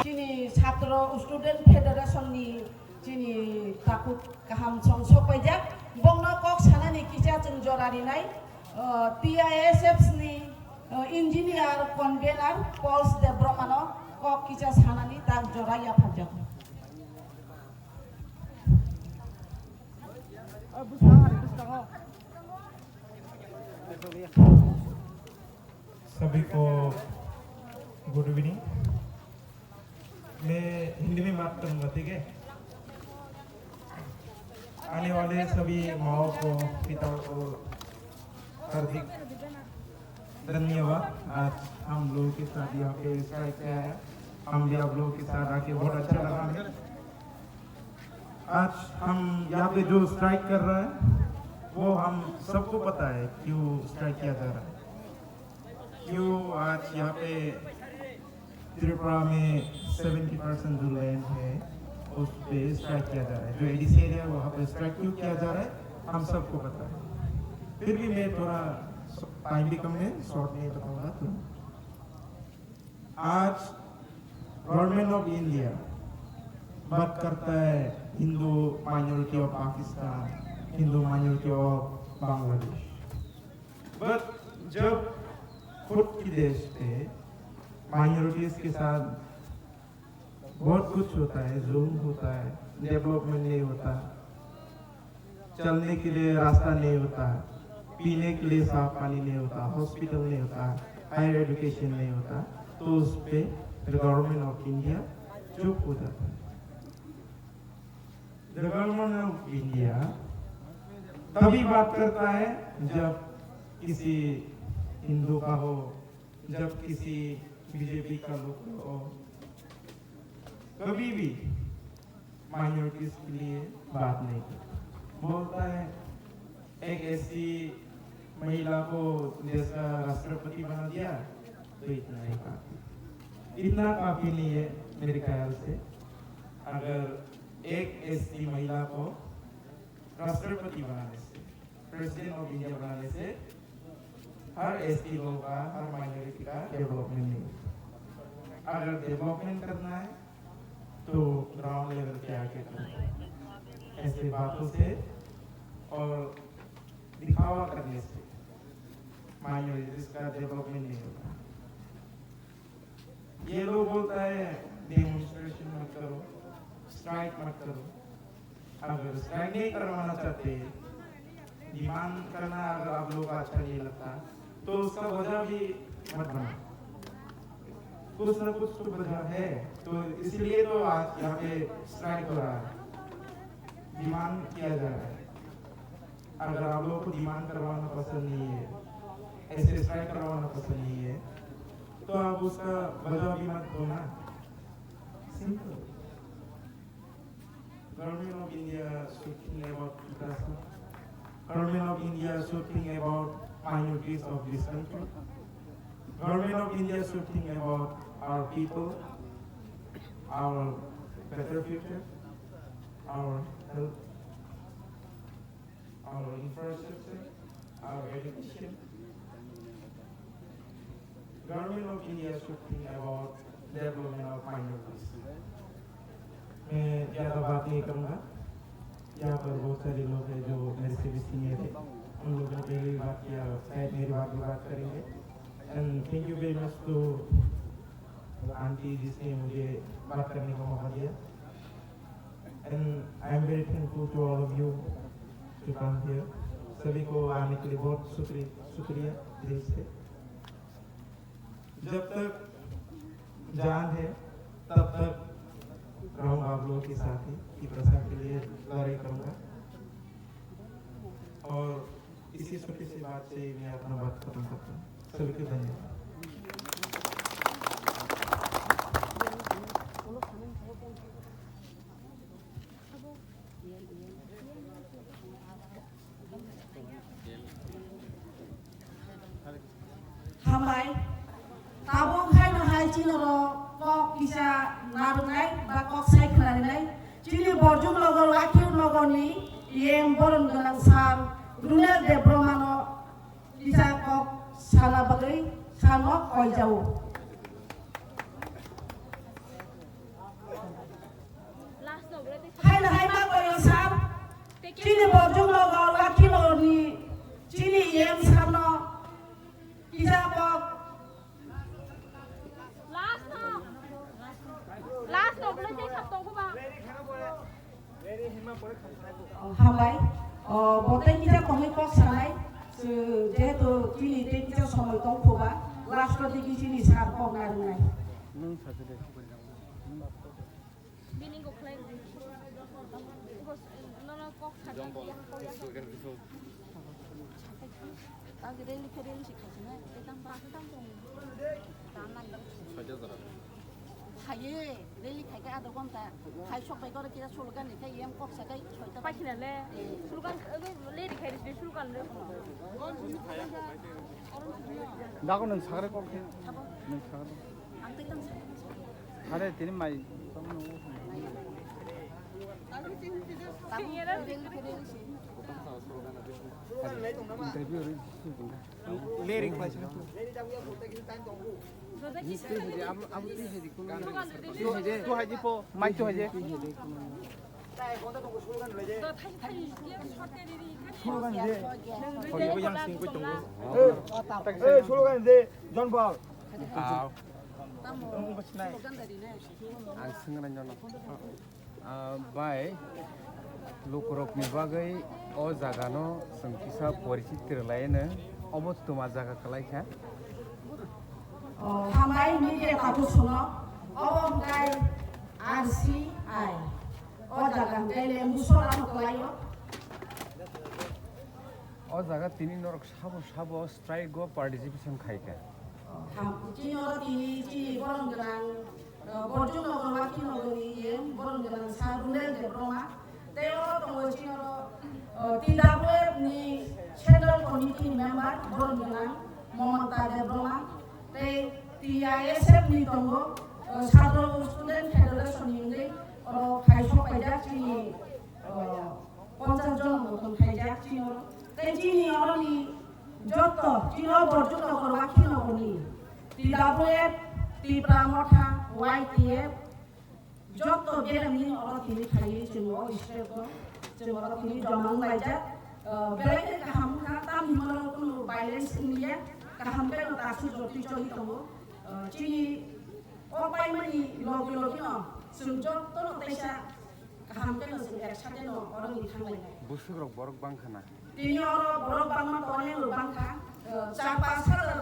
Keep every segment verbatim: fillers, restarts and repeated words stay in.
Chini Chhatro Student Federation ni chini takhuk kaham song sokpaijak, bongno kok sanani kisa chwng jora rinai, uh, T I S F ni, uh, engineer convener Pulse Debbarma no kok kisa sanani tak jora yapharjak. सभी को good evening. मैं हिंदी में बात करूंगा, ठीक है? आने वाले सभी माओ को, पिताओं को हार्दिक धन्यवाद। आज हम लोगों के साथ यहाँ पे स्ट्राइक किया है, हम भी आप लोगों के साथ आके बहुत अच्छा लगा हमें। आज हम यहाँ पे जो स्ट्राइक कर रहे हैं, वो हम सबको पता है क्यों स्ट्राइक किया जा रहा है, क्यों आज यहाँ पे त्रिपुरा में सेवेंटी परसेंट जो लैंड है उस पे स्ट्राइक किया जा रहा है, जो एडीसी एरिया वहाँ पे स्ट्राइक क्यों किया जा रहा है हम सबको पता है। फिर भी मैं थोड़ा टाइम भी कम है, शॉर्ट में बताऊंगा। तो आज गवर्नमेंट ऑफ इंडिया बात करता है Hindu minority of Pakistan, Hindu minority of Bangladesh, but जब खुद की देश पे माइनॉरिटीज के साथ बहुत कुछ होता है, जुल्म होता है, डेवलपमेंट नहीं होता, चलने के लिए रास्ता नहीं होता, पीने के लिए साफ पानी नहीं होता, हॉस्पिटल नहीं होता, हायर एजुकेशन नहीं होता, तो उस पे द गवर्नमेंट ऑफ इंडिया चुप हो जाता है। द गवर्नमेंट ऑफ इंडिया तभी बात करता है जब किसी हिंदू का हो, जब किसी बीजेपी का लोग हो, कभी भी माइनॉरिटीज के लिए बात नहीं करता। बोलता है, एक ऐसी महिला को देश का राष्ट्रपति बना दिया, तो इतना ही काफी। इतना काफी नहीं है मेरे ख्याल से। अगर एक ऐसी महिला को राष्ट्रपति बनाने से, प्रेसिडेंट ऑफ इंडिया बनाने से हर एसटी लोगों का, हर माइनॉरिटी का डेवलपमेंट नहीं होता। अगर डेवलपमेंट करना है तो ग्राउंड लेवल पे आके करो। ऐसे बातों से और दिखावा करने से माइनॉरिटीज का डेवलपमेंट नहीं होता। ये लोग बोलता है डेमोन्स्ट्रेशन मत करो, स्ट्राइक मत करो। अगर स्ट्राइक नहीं करवाना चाहते, डिमांड करना अगर आप लोग को अच्छा नहीं लगता, तो उसका वजह भी मत बना। कुछ ना कुछ तो वजह है, तो इसलिए तो आज यहाँ पे स्ट्राइक हो रहा है, डिमांड किया जा रहा है। अगर आप लोगों को डिमांड करवाना पसंद नहीं है, ऐसे स्ट्राइक करवाना पसंद नहीं है, तो आप उसका वजह भी मत दो ना। Simple. Government of India should think about Tiprasa. Government of India should think about minorities of this country. Government of India should think about our people, our better future, our health, our infrastructure, our education. Government of India should think about development of minorities. मैं ज़्यादा बात नहीं करूँगा। यहाँ पर बहुत सारे लोग हैं जो मेरे से भी सीनियर है, उन लोगों ने पहले भी बात किया, शायद मेरे बाद भी बात करेंगे। And thank you very much to aunty जिसने मुझे बात करने का मौका दिया। And I am very thankful to all of you to come here. सभी को आने के लिए बहुत शुक्रिया, शुक्रिया दिल से। जब तक जान है तब तक रहूंगा आप लोगों के साथ ही, तिपरासा के लिए लड़ाई करूंगा। और इसी छोटी सी बात से मैं अपना बात खत्म करता हूँ। सभी को धन्यवाद। Hambai, tabuk haino hai chini rok kok kisa narwknai ba kok sai khwnarwnai. Chini Borjuk Nagar, Lakhi Nagar ni E M borom gwnang sir Runel Debbarma no kisa kok sana bagwi sano koijao. Haino hai ma koyo sir, chini Borjuk Nagar, Lakhi Nagar ni chini E M sir no kisa kok. Last no. Last no, bolai tei sab tong ba. Hambai. O, bo tei kisa tongwi kok sanai. Jehetu chini tei kisa somoi tong kho ba, last o tei kisa ni sir kok narwknai. Bini go khlai. Nono kok sa. Tang rally khe rally se khaisana, tei tang ba tang tong. Tang nang. Khaye, rally khaikhe adha ghonta. Khai sok bai gore kira slogan ni khai yam kok sakai soita. Pakhina le, slogan, le, le, khai slogan le. Dago nwng sagre kok khe. Nwng sagre. Ang tei tang sagre. Are tini mai. Interview ri. Lyric bai. Tu hai di po, mai tu hai di. Slogan je. Yang sing koi tongo. Eh, slogan je, John Paul. Ang sing na jono. Ah, bai, lukurokni bagwi o jagano chwng kisa porichit rwlaino, obo twma jaga kwlai kha. Oh, hambai media tabu suno, obo hwnkhe R C I, o jaga hwnkhe le musora hwnkhlaio. O jaga tini norok sabo sabo strike o participation khai kha. Ham, chini oro tini chini borom gwnang, eh, Borjum Nogor Wakhi Nogor ni E M borom gwnang Sir Runel Debbarma. Tei oro tongo chini oro, eh, T W F ni Central Committee ni member borom gwnang Momota Debbarma. Tei T I S F ni tongo, eh, Sadro Student Federation ni wngwi oro khai sok paijak chini, eh, ponchas jon bo tong khaijak chini oro. Tei chini oroni joto chini o Borjum Nogor Wakhi Nogor ni T W F, Tipra Motha, Y T F, joto beremni oro tini khaiwi chwng o state o chwng oro tini joma wng laijak. Ah, belai khe kaham wngkha, tamni hwnba kunu violence wngya, kaham khe no ta aswk jotwi choli tongo. Ah, chini o paimani logi logi no chwng joto no teisa kaham khe no chwng ek sate no oro ni thang lainai. Bwswk rok borok bang kha na? Tini oro borok bangma to onek rok bang kha, ah, char panch hajar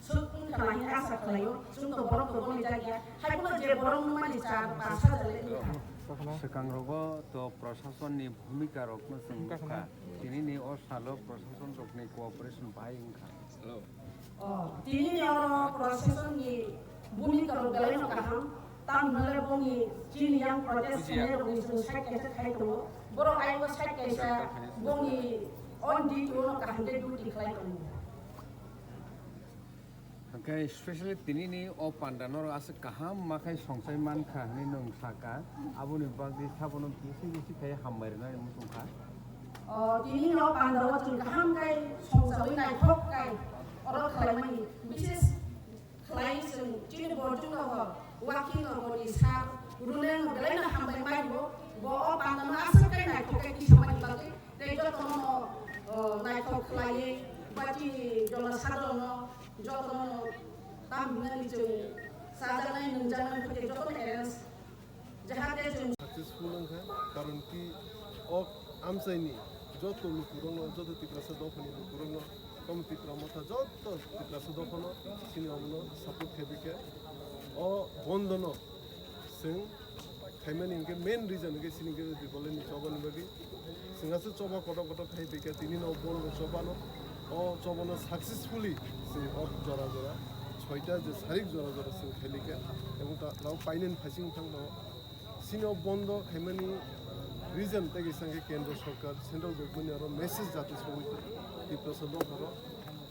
swk wng kha na hwnwi asa khlaio, chwng to borok to boni jak ya, hai phano je borok nukmani char panch hajar le wng kha. Swkang rogo to prashason ni bhumika rok no chwng nukha, tini ni o salo prashason rok ni cooperation bahai wng kha. Oh, tini ni oro prashason ni bhumika rok belai no kaham, tamo hwnle boni chini yang protest khainai rok ni chwng side kaisa khai tongo, borok ayang side kaisa boni on duty no kaham khe duty khlai tongo. Hwnkhe specially tini ni o panda norok aswk kaham ma khai songchai man kha hwnwi nwng sa kha, aboni bagwi sabono bisi bisi khai hambai rwnani muchung kha. O tini ni o panda o chwng kaham khai songchaui naithok khai oro khlai mani, bises khlai chwng chini Borjum Nogor, Wakhi Nogor ni sir Runel no belai no hambai mai bo, bo o panda no aswk khai naithok khai tisa mani bagwi. Tei jotono, o, naithok khlaiwi, ba chini jono sadrono, jotono tam hinani chwng chajaknai, nungjaknai, hwnkhe jotono arrange. Jahate chwng successful wngkha, karon ki o amchaini joto lukurokno, joto Tiprasa dophani lukurokno, tamo Tipra Motha joto Tiprasa dophano chini omono support khaibikha. O bondono chwng khaimani hwnkhe main reason hwnkhe chini hwnkhe Dipavalini chobani bagwi. Chwng aswk choba kotor kotor khai phaikha, tini no bondo chobano, o chobano successfully chwng o jora jora soita je sarik jora jora chwng khailikha, ebong ta rao painani phaising thangno. Chini o bondo khaimani reason tei kisa hwnkhe Kendra Sorkar, Central Government ni aro message jati sogwi Tiprasa dophano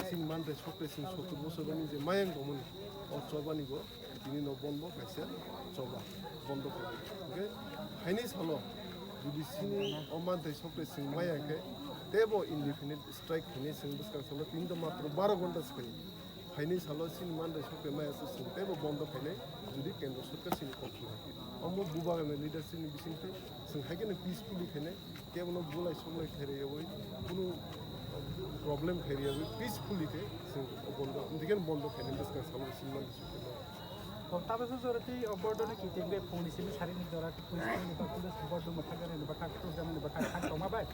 chini manthai sokre chini sottur bosor ni je mayang tongmani o chobani bo. Tini no bondo kaisa choba, bondo khlai. Hwnkhe phaini salo jodi chini o manthai sokre chwng maya khe teibo indefinite strike hinwi chwng bwskang salo tini to matro baro ghonta se phaio. Phaini salo chini manthai sokre maya se chwng teibo bondo khainai jodi Kendra Sorkar chini kok swnai. Omo bubagra ni leadership ni bisingtwi chwng hai kheno peacefully khainai. Kebono bulai suglai khairiyawui, kunu problem khairiyawui, peacefully khe chwng bondo, amtwi kheno bondo khainai bwskang samung simi mani sukha. O tabasa jora tei o bordo no kiting bai phone simi sari ni jora tei police ni ba police bordo mwthang ni ba thang program ni ba thang thang tongma bai.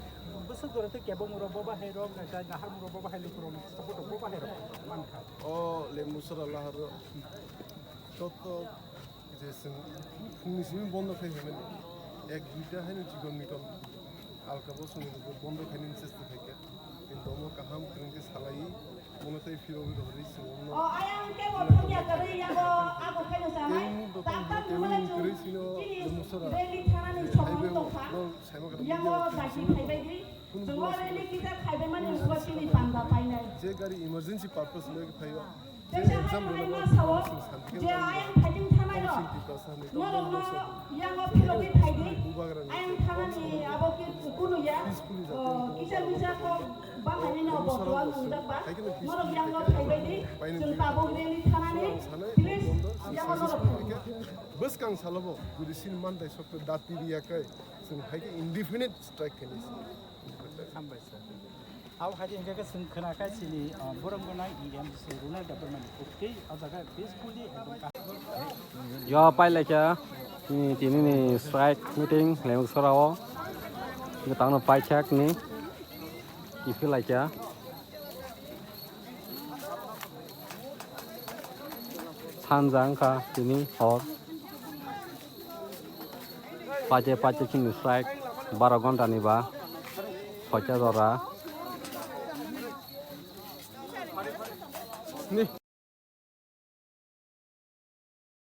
Bwswk jora tei kebong rok bo bahai rok, jai nahar rok bo bahai luku rok support rok bo bahai rok mankha. O le musora lahar rok. Toto je chwng phungni simi bondo khai hwnmani, ek duita haino chikon mikon alka bo chwng bondo khainani chesta khaikha. Kintu Omo kaham kwrwng khe salai, bono tei phirogwi rohorwi chwng omno. O ayang kebo thangya kwrwi yago abo khaino sanai. Tei mung totong Doctor bo kebo Mumane mung kwrwi sino chini musora. Rally thanani somoi tongkha. Yango dasi phaibaidi. Chwng o rally kisa khaibaimani ugo chini panda painai. Je gari emergency purpose loi phaio. Teisa hai ma sao, je ayang phaiding thanai no, norokno yango philogwi phaidi, ayang thanani abo khe kunu ya, o, kisa misa kok bangmani no bo tuang nungjak ba, norok yango phaibaidi, chwng tabuk rally thanani, please, yango norok phai. Bwskang salobo, guri sin mandai sokto dati riya kai, chwng hai khe indefinite strike khainai. Hambai sir. Abo hai khe hingkhe chwng khna kha chini, ah, borok gwnang E M Sir Ronald Debbarmani kok tei o jaga peacefully ekdom ka- Yo pai laikha, ni tini ni strike meeting Lemuk Sora o. Ni tangno pai khak ni. Kiphil laikha. Thansa wngkha tini hor. Paite paite chini strike baro ghonta ni ba soita jora.